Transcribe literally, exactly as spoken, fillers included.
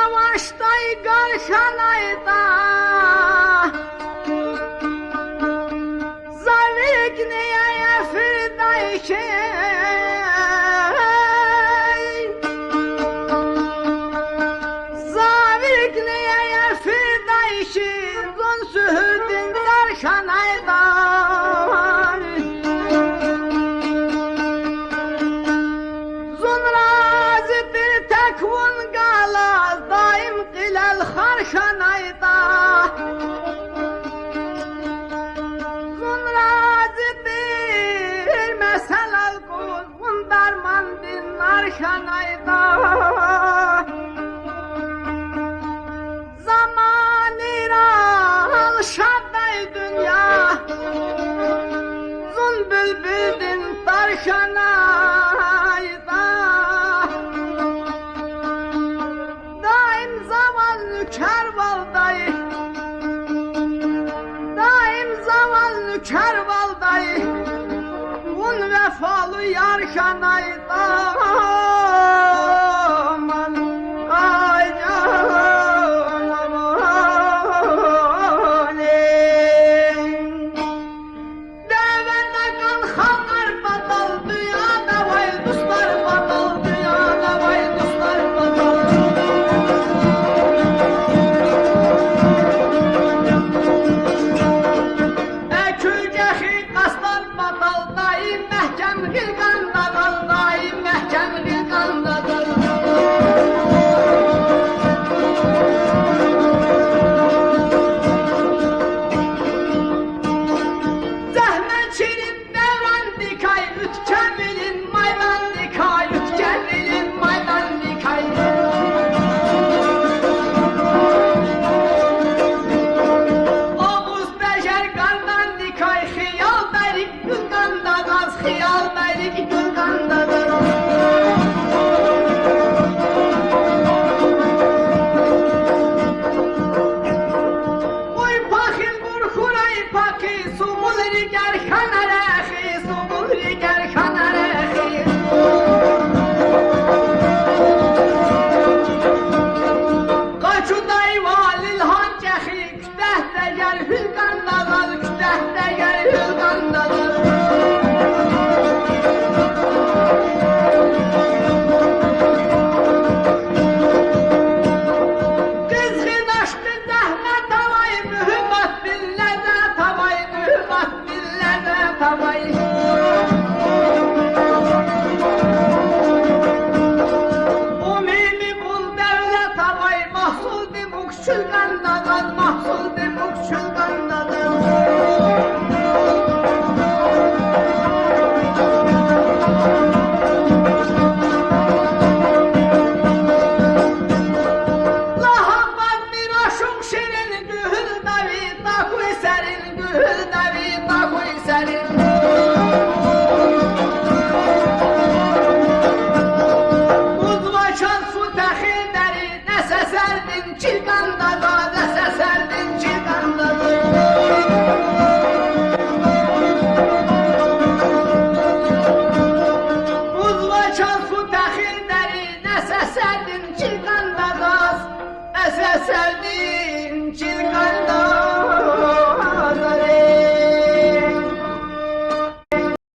Аваштай гар хьанайтӀа, за виликни ефирдай хьи, за виликни ефирдай хьи, зун суьгьуьрдин цӀар хьанайтӀа. Зун рази тир тек вун галаз, даим кьилел хар хьанайтӀа. Зун рази тир меселал кьуз, вун дармандин нар хьанайтӀа. За манийрал шаддай дуьнья, зун буьлбуьлдин тар хьанайтӀа. Даим за ваз нуькервалдай, даим за ваз нуькервалдай, вун вефалу яр хьанайтӀа, ман, ай, жан, аман, э. Девлет акал халкьар патал, дуьньяда авай дустар патал, дуьньяда авай дустар патал. Экуьн чӀехи къастар патал, даим мягькем гъил кӀандадал, даим мягькем гъил кӀандадал. Зегьмет чирин деврандикай, уьткемвилин майдандикай, уьткемвилин майдандикай. Агъуз бежер гардандикай, хиялдайрик гуьл кӀандадаз, хиялдайрик гуьл кӀандадаз. Къуй пахил бур хьурай пахи, сугъул рикӀер хьана рехи, сугъул рикӀер хьана рехи. Къачудай вал илгьам чӀехи, куьтягь тегер гьуьл кӀандадаз, куьтягь тегер гьуьл кӀандадаз. Къизгъин ашкъи зегьмет авай, муьгьуьббатдин лезет авай, муьгьуьббатдин лезет авай. Умуми пул девлет авай, магьсулдин муг чуьл кӀандадаз, магьсулдин муг чуьл кӀандадаз. Лагь, абадмир ашукь ширин, гуьгьуьлда ви тахьуй серин, гуьгьуьлда ви тахьуй серин. Гузва чаз фу техил дерин, С С С Р-дин чил кӀандадаз, С С С Р-дин чил кӀандадаз. Гузва чаз фу техил дерин, С С С Р-дин чил кӀандадаз, С С С Р-дин чил кӀандадаз.